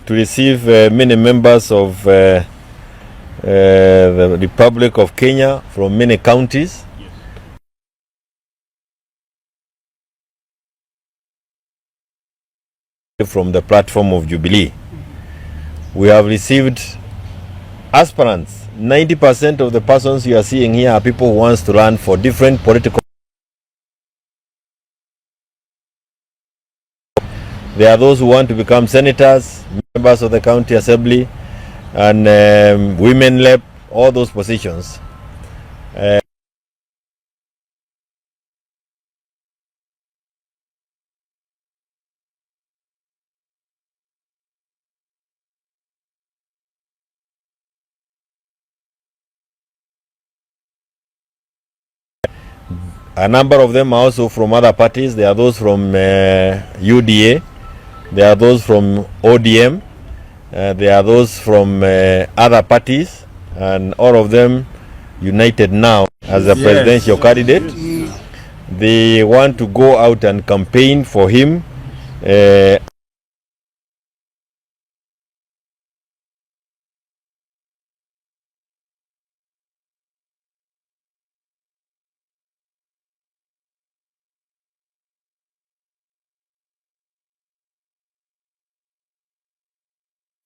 to receive many members of the Republic of Kenya from many counties. From the platform of Jubilee. We have received aspirants. 90% of the persons you are seeing here are people who wants to run for different political. There are those who want to become senators, members of the county assembly, and women rep, all those positions. A number of them are also from other parties. There are those from UDA, there are those from ODM, there are those from other parties, and all of them united now as a presidential candidate. They want to go out and campaign for him.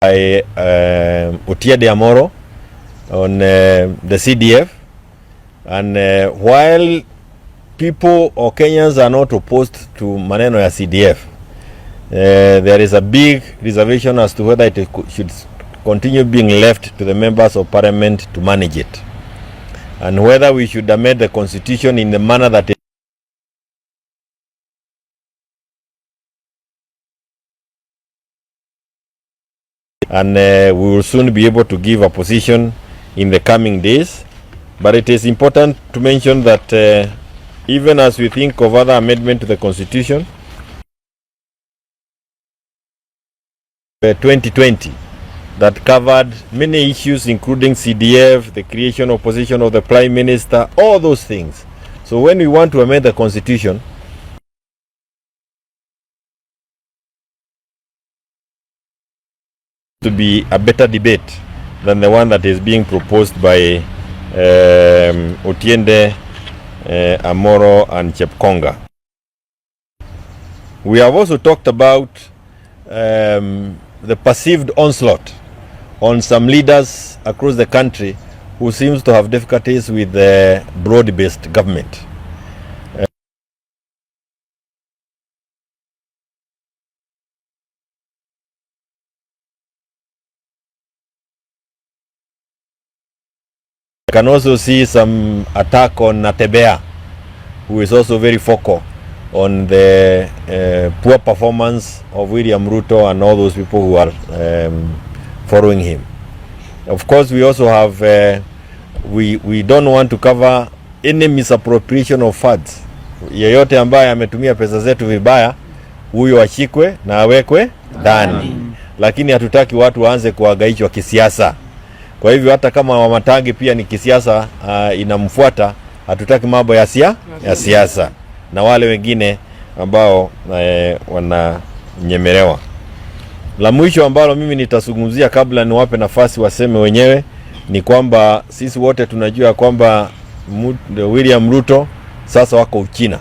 By Otiende Amollo on the CDF. And while people or Kenyans are not opposed to maneno ya CDF, there is a big reservation as to whether it should continue being left to the members of parliament to manage it, and whether we should amend the constitution in the manner that it and we will soon be able to give a position in the coming days. But it is important to mention that even as we think of other amendment to the constitution, 2020 that covered many issues including CDF, the creation of position of the prime minister, all those things. So when we want to amend the constitution, to be a better debate than the one that is being proposed by Otiende, Amollo and Chepkonga. We have also talked about the perceived onslaught on some leaders across the country who seems to have difficulties with the broad-based government. You can also see some attack on Natembea, who is also very vocal on the poor performance of William Ruto and all those people who are following him. Of course, we also have, we don't want to cover any misappropriation of funds. Yeyote ambaye ametumia pesa zetu vibaya, huyo ashikwe na awekwe ndani, lakini hatutaki watu waanze kuhangaishwa kisiasa. Kwa hivyo hata kama Wamatangi pia ni kisiasa inamfuata, hatutaki mambo ya siasa na wale wengine ambao wananyemelewa. La mwisho ambalo mimi nitazungumzia kabla niwape nafasi waseme wenyewe ni kwamba sisi wote tunajua kwamba William Ruto sasa wako Uchina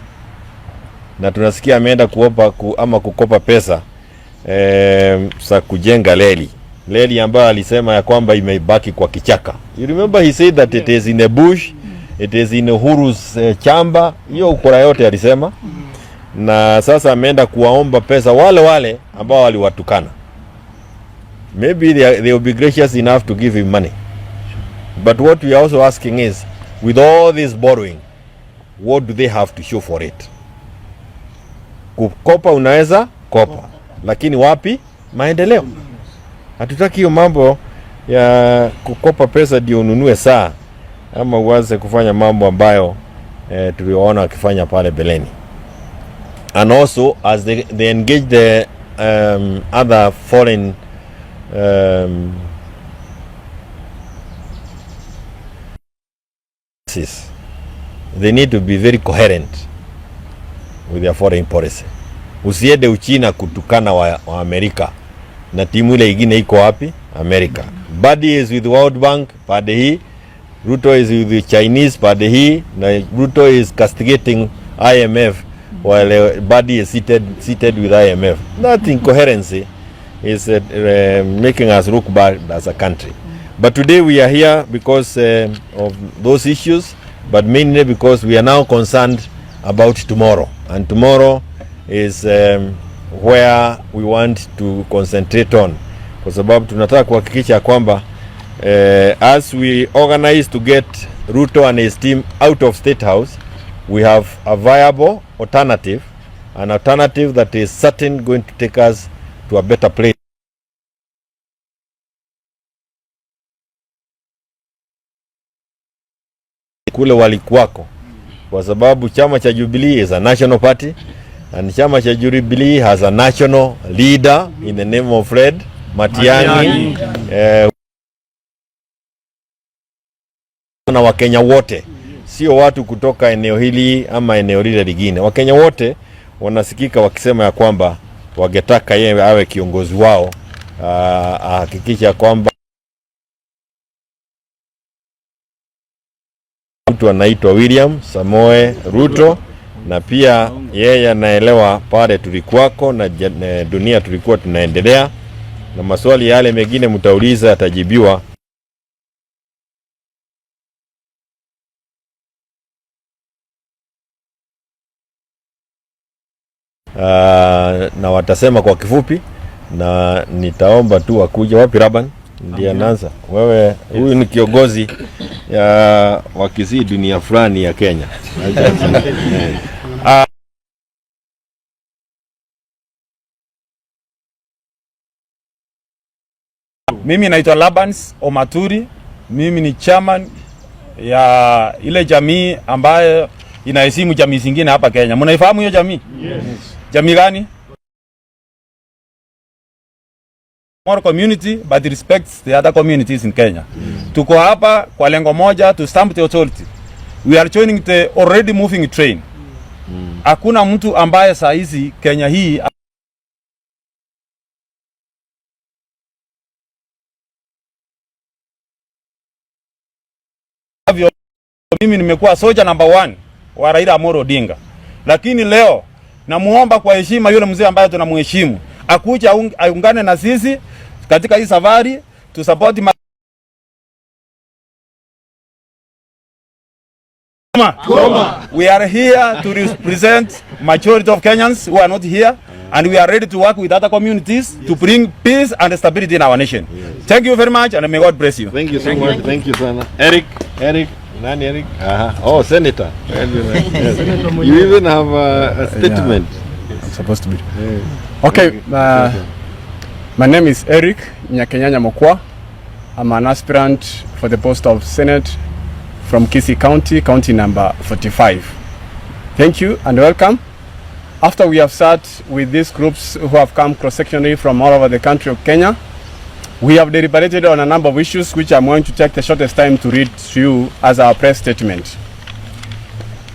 na tunasikia ameenda kuopa ama kukopa pesa za kujenga reli ambayo alisema ya kwamba imebaki kwa kichaka. You remember he said that it is in the bush, it is in Uhuru's chamba. Hiyo ukora yote alisema, na sasa ameenda kuwaomba pesa wale wale ambao waliwatukana. Maybe they will be gracious enough to give him money. But what we are also asking is, with all this borrowing, what do they have to show for it? Kukopa unaweza kopa, lakini wapi maendeleo? Hatutaki hiyo mambo ya kukopa pesa ndio ununue saa ama uanze kufanya mambo ambayo tuliwaona wakifanya pale beleni. And also as they engage the other foreign they need to be very coherent with their foreign policy. Usiende Uchina kutukana wa Amerika na timu ile ingine iko wapi? America. Mbadi is with World Bank pande hii, Ruto is with the Chinese pande hii, na Ruto is castigating IMF while Mbadi is seated with IMF. That incoherency is making us look bad as a country. But today we are here because of those issues, but mainly because we are now concerned about tomorrow. And tomorrow is where we want to concentrate on, kwa sababu tunataka kuhakikisha kwamba as we organize to get Ruto and his team out of State House, we have a viable alternative, an alternative that is certain going to take us to a better place. Kule walikuwako, kwa sababu chama cha Jubilee is a national party and chama cha Jubilee has a national leader in the name of Fred Matiang'i, na Wakenya wote, sio watu kutoka eneo hili ama eneo lile lingine. Wakenya wote wanasikika wakisema ya kwamba wangetaka yeye awe kiongozi wao, ahakikisha kwamba mtu anaitwa William Samoe Ruto, na pia yeye anaelewa pale tulikuwako na dunia tulikuwa tunaendelea, na maswali yale mengine mtauliza yatajibiwa. Na watasema kwa kifupi, na nitaomba tu wakuja. Wapi Raban? Ndiye anaanza. Wewe huyu ni kiongozi ya Wakisii dunia fulani ya Kenya. Mimi naitwa Labans Omaturi. Mimi ni chairman ya ile jamii ambayo inaheshimu jamii zingine hapa Kenya. Mnaifahamu hiyo jamii? Yes. Jamii gani? More community but respects the other communities in Kenya. Tuko hapa kwa lengo moja, to stamp the authority. We are joining the already moving train. Hakuna mtu ambaye saa hizi Kenya hii mimi nimekuwa soja number one wa Raila Amolo Odinga, lakini leo namuomba kwa heshima yule mzee ambaye tunamheshimu akuja aungane na sisi katika hii safari to support. We are here to represent majority of Kenyans who are not here, and we are ready to work with other communities to bring peace and stability in our nation. Thank you very much, and may God bless you. Thank you so much. Thank you sana. Eric, Eric, nani Eric? Aha. Oh, Senator. Yes. You even have a statement. Yeah, I'm supposed to be. Okay, my name is Eric Nyakenyanya Mokwa. I'm an aspirant for the post of Senate from Kisii County, county number 45. Thank you and welcome. After we have sat with these groups who have come cross-sectionally from all over the country of Kenya, we have deliberated on a number of issues which I'm going to take the shortest time to read to you as our press statement.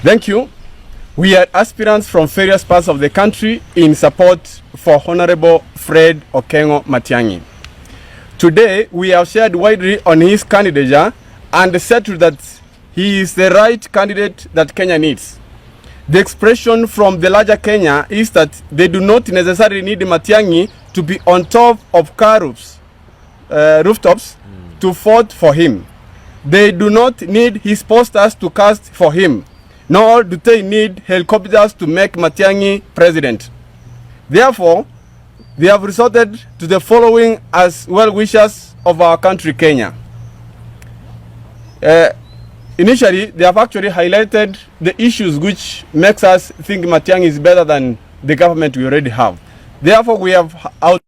Thank you. We are aspirants from various parts of the country in support for Honorable Fred Okengo Matiang'i. Today, we have shared widely on his candidature and settled that he is the right candidate that Kenya needs. The expression from the larger Kenya is that they do not necessarily need Matiang'i to be on top of car roofs, rooftops to vote for him. They do not need his posters to cast for him, nor do they need helicopters to make Matiang'i president. Therefore, they have resorted to the following as well-wishers of our country, Kenya. Initially, they have actually highlighted the issues which makes us think Matiang'i is better than the government we already have. Therefore, we have out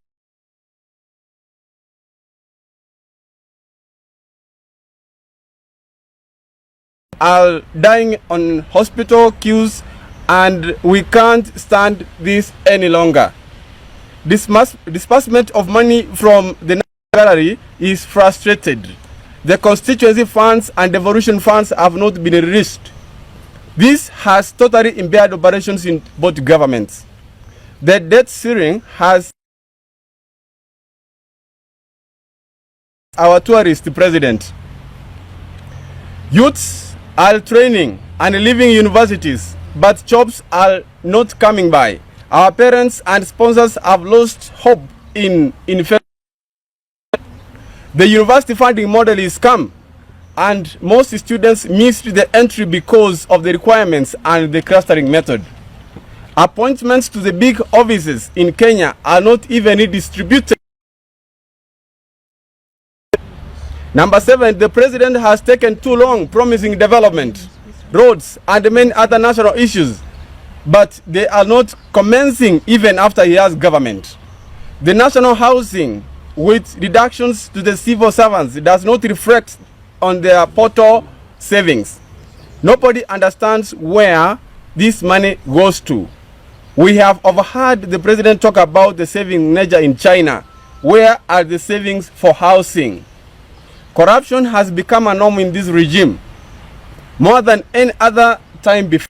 are dying on hospital queues, and we can't stand this any longer. Disbursement of money from the gallery is frustrated. The constituency funds and devolution funds have not been released. This has totally impaired operations in both governments. The debt ceiling has Our tourist president. Youths are training and leaving universities, but jobs are not coming by. Our parents and sponsors have lost hope in The university funding model is come, and most students missed the entry because of the requirements and the clustering method. Appointments to the big offices in Kenya are not evenly distributed. Number 7, the president has taken too long promising development, roads, and many other national issues, but they are not commencing even after he has government. The national housing with reductions to the civil servants does not reflect on their portal savings. Nobody understands where this money goes to. We have overheard the president talk about the saving nature in China. Where are the savings for housing? Corruption has become a norm in this regime more than any other time before.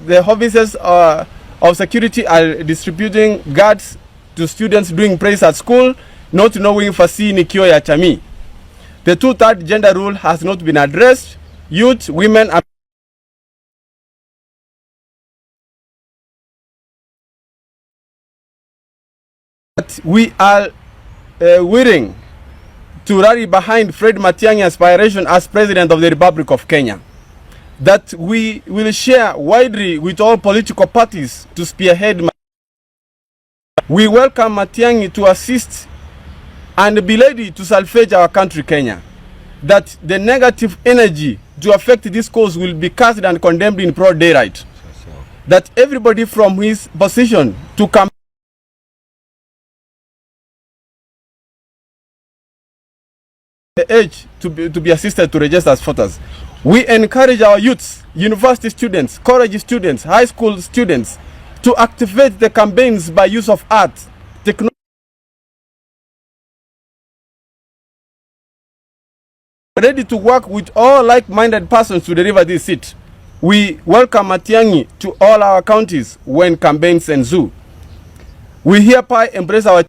The officers of security are distributing guards to students doing prayers at school, not knowing fasihi ni kioo ya jamii. The two-third gender rule has not been addressed. Youth, women, and we are willing to rally behind Fred Matiang'i's aspiration as President of the Republic of Kenya, that we will share widely with all political parties to spearhead. We welcome Matiang'i to assist and be ready to salvage our country, Kenya, that the negative energy to affect this cause will be cast and condemned in broad daylight, that everybody from his position to come the age to be assisted to register as voters. We encourage our youths, university students, college students, high school students to activate the campaigns by use of art, technology, ready to work with all like-minded persons to deliver this seat. We welcome Matiang'i to all our counties when campaigns ensue. We hereby embrace our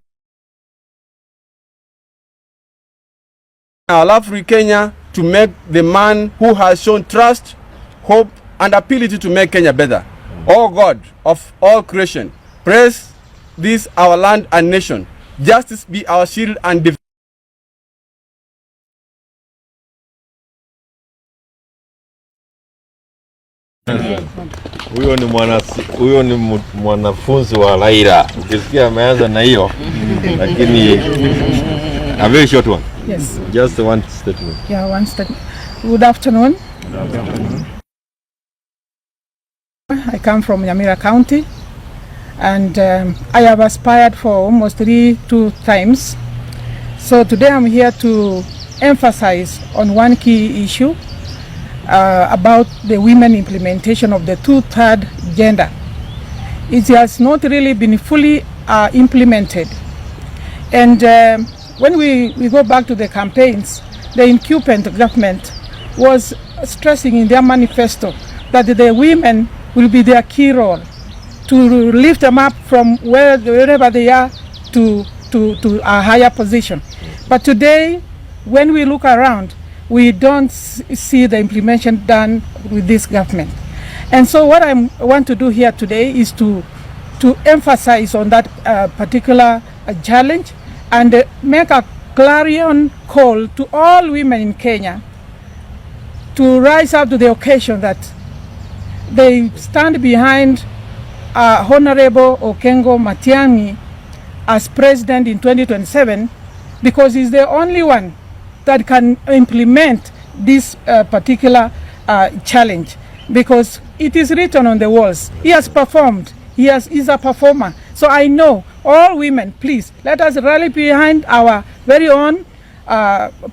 love free Kenya to make the man who has shown trust, hope, and ability to make Kenya better. Oh God of all creation, bless this our land and nation. Justice be our shield and defense. Huyo ni mwanafunzi wa Raila. Ukisikia ameanza na hiyo, lakini a very short one. Yes. Just one statement. Yeah, one statement. Good afternoon. Good afternoon. I come from Nyamira County, and I have aspired for almost 2 times. So today I'm here to emphasize on one key issue about the women implementation of the two-third gender. It has not really been fully implemented. And when we go back to the campaigns, the incumbent government was stressing in their manifesto that the women will be their key role to lift them up from wherever they are to a higher position. But today, when we look around, we don't see the implementation done with this government. And so what I want to do here today is to emphasize on that particular challenge and make a clarion call to all women in Kenya to rise up to the occasion that they stand behind Honorable Okengo Matiang'i as president in 2027, because he's the only one that can implement this particular challenge, because it is written on the walls. He has performed. He is a performer. So I know all women, please, let us rally behind our very own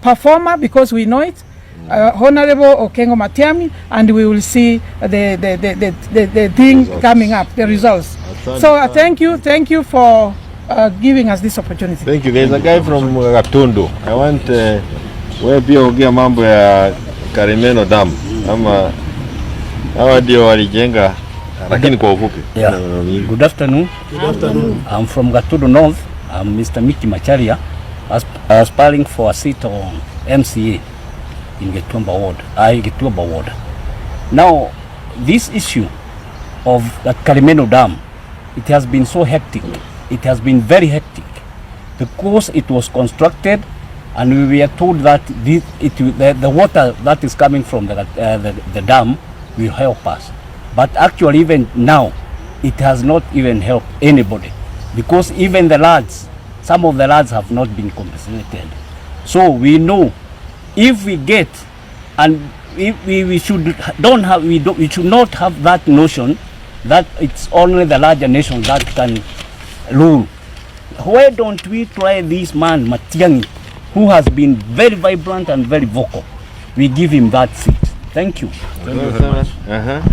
performer, because we know it, Honorable Okengo Matiang'i, and we will see the thing results coming up, the results. So thank you for giving us this opportunity. Thank you. There's a guy from Gatundu. I want wewe pia ongea mambo ya Karimeno Dam ama hawa ndio walijenga, lakini kwa ufupi. Yeah. Good afternoon. Good afternoon. I'm from Gatundu North. I'm Mr. Miki Macharia, aspiring for a seat on MCA in Gituamba Ward. Gituamba Ward. Now, this issue of the Karimenu Dam, it has been so hectic. It has been very hectic because it was constructed and we were told that the water that is coming from the dam will help us. But actually, even now, it has not even helped anybody because even the lads, some of the lads have not been compensated. So we know if we get, and if we should don't have, we don't, we should not have that notion that it's only the larger nation that can rule. Why don't we try this man Matiang'i, who has been very vibrant and very vocal? We give him that seat. Thank you. Aha.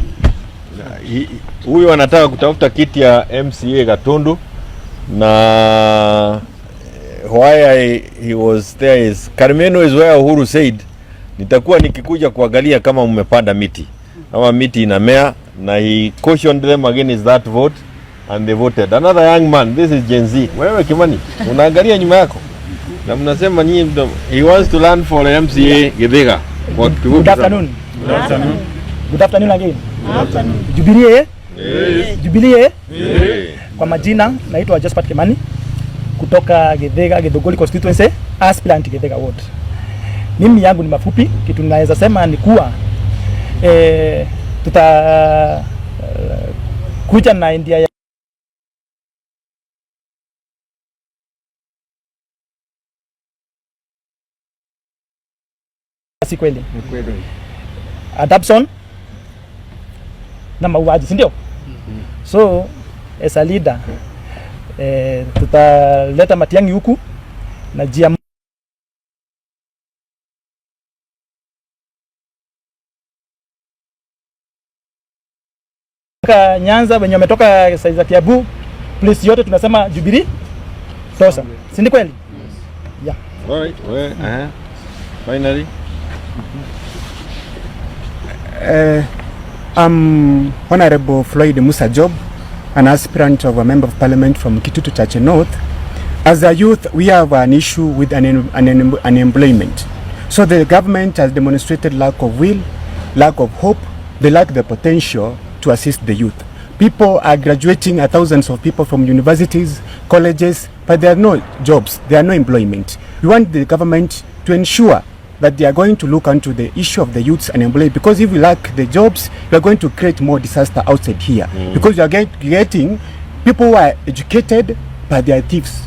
Huyu anataka kutafuta kiti ya MCA Gatundu na why he was there is Karimenu is where Uhuru said nitakuwa nikikuja kuangalia kama mmepanda miti ama miti inamea, na he cautioned them against that vote and they voted. Another young man, this is Gen Z. Wewe Kimani, unaangalia nyuma yako na mnasema nyinyi he wants to run for MCA Githiga. Kwa kifupi Good sana. afternoon. Good afternoon again. Jubilee. Jubilee. Kwa majina naitwa Josephat Kimani kutoka Githiga, Githunguri constituency, aspirant Githiga ward. Mimi yangu ni mafupi, kitu naweza sema ni kuwa tuta kuja na India ya si kweli adoption na mauaji, si ndio? So as a leader tutaleta Matiang'i huku na njia Nyanza wenye wametoka side za Kiambu, place yote tunasema Jubilee tosha, si ni kweli? Yeah. All right. Well, Finally. I'm Honorable Floyd Musa Job, an aspirant of a member of parliament from Kitutu Chache North. As a youth, we have an issue with unemployment. So the government has demonstrated lack of will, lack of hope, they lack the potential to assist the youth. People are graduating, thousands of people from universities, colleges, but there are no jobs, there are no employment. We want the government to ensure that they are going to look into the issue of the youths unemployed, because if we lack the jobs, we are going to create more disaster outside here. Because we are getting people who are educated, but they are thieves.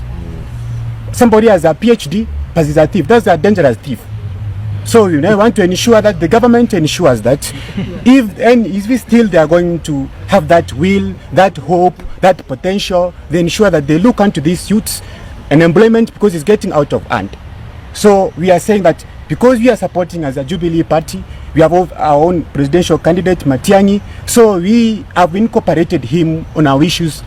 Somebody has a PhD, but is a thief. That's a dangerous thief. So we now want to ensure that the government ensures that if we still they are going to have that will, that hope, that potential, they ensure that they look onto these youths and employment, because it's getting out of hand. So we are saying that because we are supporting as a Jubilee Party, we have our own presidential candidate, Matiang'i, so we have incorporated him on our issues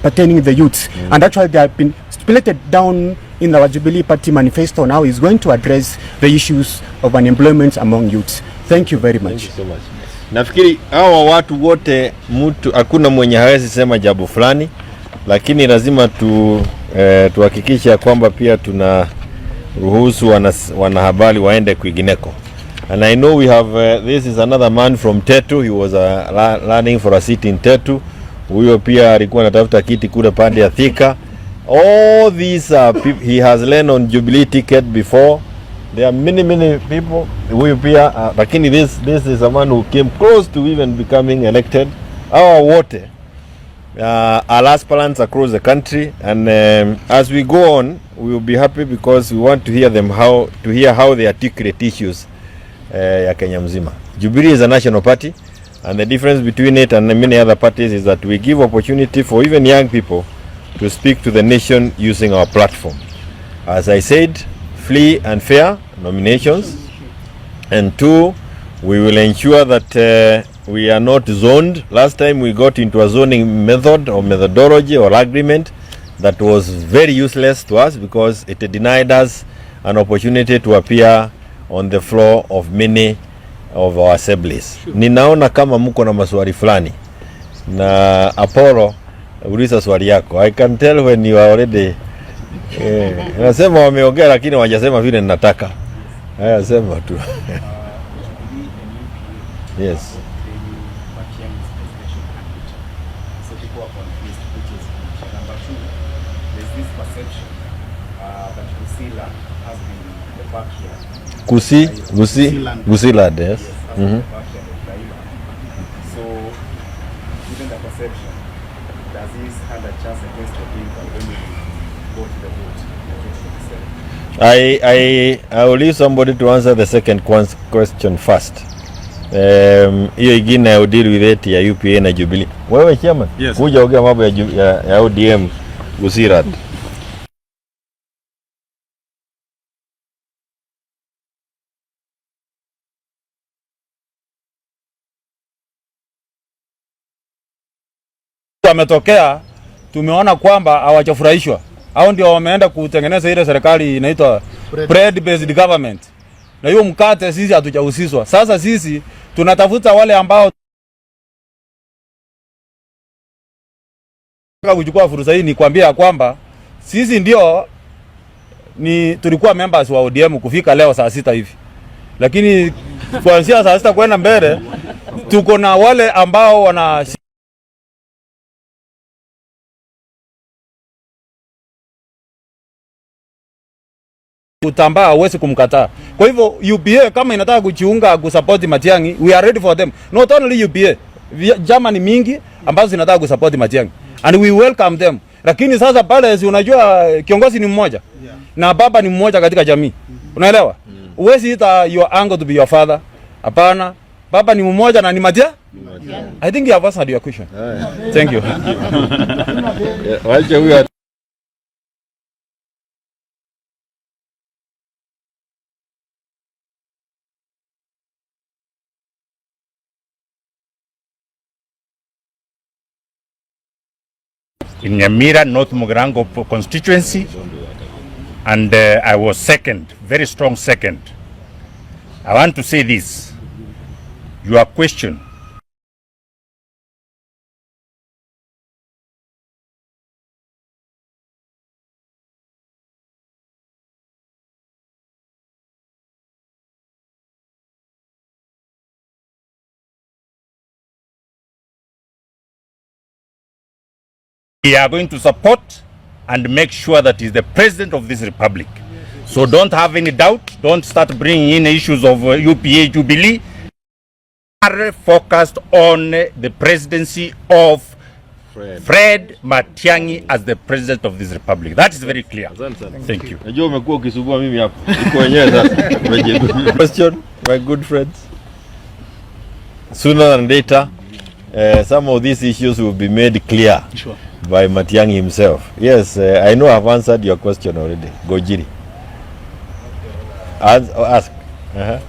pertaining the youths. And actually they have been stipulated down in our Jubilee Party manifesto. Now is going to address the issues of unemployment among youths. Thank you very much. Thank you so much. Nafikiri hawa watu wote, mtu hakuna mwenye hawezi sema jambo fulani, lakini lazima tuhakikishe ya kwamba pia tuna ruhusu wanahabari waende kwingineko. And I know we have this is another man from Tetu. He was running for a seat in Tetu. Huyo pia alikuwa anatafuta kiti kule pande ya Thika. All these are he has learned on Jubilee ticket before. There are many, many people. Huyu pia lakini this is a man who came close to even becoming elected. Hawa wote are aspirants across the country, and as we go on we will be happy because we want to hear them how to hear how they articulate issues ya Kenya mzima. Jubilee is a national party, and the difference between it and many other parties is that we give opportunity for even young people to speak to the nation using our platform. As I said, free and fair nominations, and two, we will ensure that we are not zoned. Last time we got into a zoning method or methodology or agreement that was very useless to us because it denied us an opportunity to appear on the floor of many of our assemblies. Ninaona kama mko na maswali fulani, na Apollo, uliza swali yako. I can tell when you are already Eh, nasema wameongea lakini hawajasema vile ninataka. Haya, sema tu. Yes. So people are confused, which is which. Number two, there's this perception that Gusila has been the backyard. Kusi, Gusi, Gusilad, yes. Yes, has been the backyard of Raila. So, given the perception, does he stand a chance against Odinga when we go to the vote in 2027? I will leave somebody to answer the second question first. Hiyo ingine I will deal with it ya UPA na Jubilee. Wewe chairman, Yes. kuja ongea mambo ya ODM Gusirat. Wametokea, tumeona kwamba hawajafurahishwa. Hao ndio wameenda kutengeneza ile serikali inaitwa bread based government, na hiyo mkate sisi hatujahusishwa. Sasa sisi tunatafuta wale ambao kuchukua fursa hii ni kuambia kwamba sisi ndio ni tulikuwa members wa ODM kufika leo saa 6 hivi, lakini kuanzia saa 6 kwenda mbele tuko na wale ambao wana kutambaa, huwezi kumkataa. Kwa hivyo UPA kama inataka kujiunga kusupport Matiang'i, we are ready for them. Not only UPA, chama ni mingi ambazo zinataka kusupport Matiang'i and we welcome them. Lakini sasa pale si unajua kiongozi ni mmoja na baba ni mmoja katika jamii. Unaelewa? Huwezi ita your uncle to be your father. Hapana. Baba ni mmoja na ni Matiang'i. I think you have answered your question. Thank you. Wacha huyo. In Nyamira, North Mugirango constituency, and I was second, very strong second. I want to say this, your question we are going to support and make sure that he's the president of this republic. So don't have any doubt. Don't start bringing in issues of UPA Jubilee. Are focused on the presidency of Fred Matiang'i as the president of this republic. That is very clear. Thank you. Najua umekuwa ukisumbua mimi hapo. Iko wenyewe sasa. Umejibu. Question, my good friends. Sooner than later, some of these issues will be made clear. Sure. By Matiang'i himself. Yes, I know I've answered your question already. Gojiri. Ask. Uh-huh.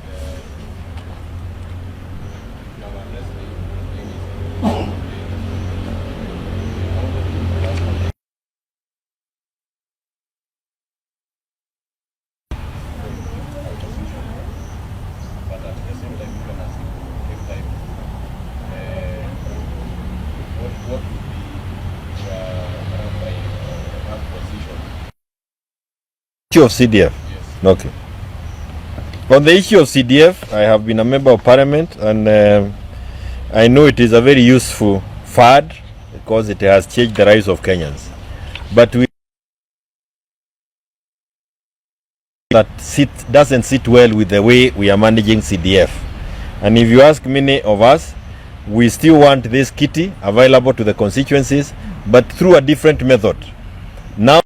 But at the same time, even as you take time, what would be your position? Issue of CDF. Yes. Okay. On the issue of CDF, I have been a member of parliament, and I know it is a very useful fad because it has changed the lives of Kenyans. But we that doesn't sit well with the way we are managing CDF. And if you ask many of us, we still want this kitty available to the constituencies, but through a different method. Now,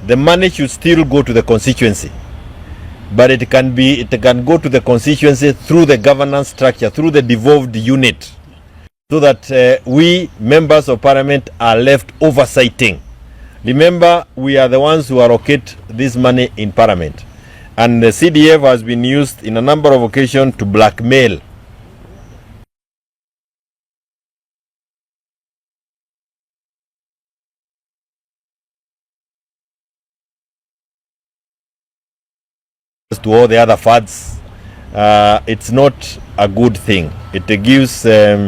the money should still go to the constituency, but it can go to the constituency through the governance structure, through the devolved unit, so that we members of parliament are left oversighting. Remember, we are the ones who allocate this money in parliament, and the CDF has been used in a number of occasions to blackmail to all the other funds It's not a good thing. It gives it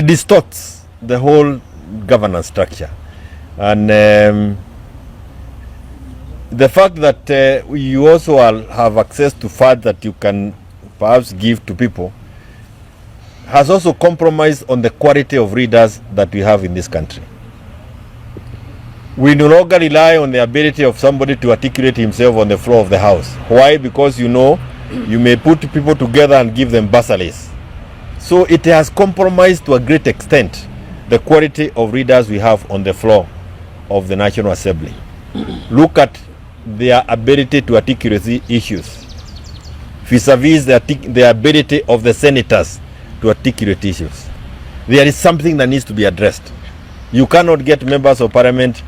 distorts the whole governance structure. And the fact that you also have access to funds that you can perhaps give to people has also compromised on the quality of leaders that we have in this country. We no longer rely on the ability of somebody to articulate himself on the floor of the house. Why? Because you know, you may put people together and give them bursaries. So it has compromised to a great extent the quality of leaders we have on the floor of the National Assembly. Look at their ability to articulate issues vis-a-vis the ability of the senators to articulate issues. There is something that needs to be addressed. You cannot get members of parliament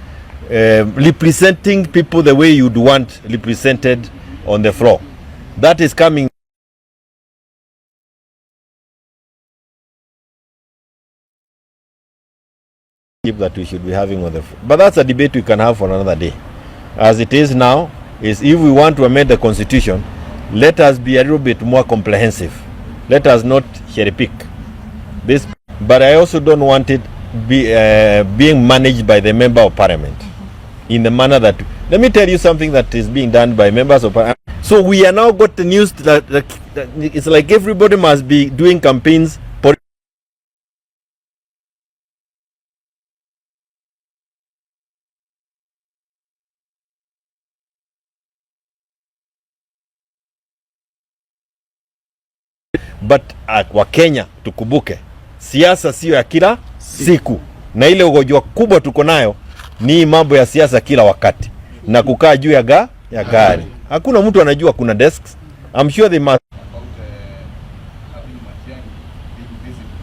representing people the way you'd want represented on the floor. That is coming that we should be having on the floor. But that's a debate we can have for another day. As it is now, is if we want to amend the constitution, let us be a little bit more comprehensive. Let us not cherry pick this. But I also don't want it be being managed by the member of parliament in the manner that. Let me tell you something that is being done by members of parliament. So we are now got the news that it's like everybody must be doing campaigns. But Wakenya tukumbuke, siasa sio ya kila siku, na ile ugonjwa kubwa tuko nayo ni mambo ya siasa kila wakati na kukaa juu ya gari. Hakuna mtu anajua kuna desks. I'm sure they must About having Matiang'i being visible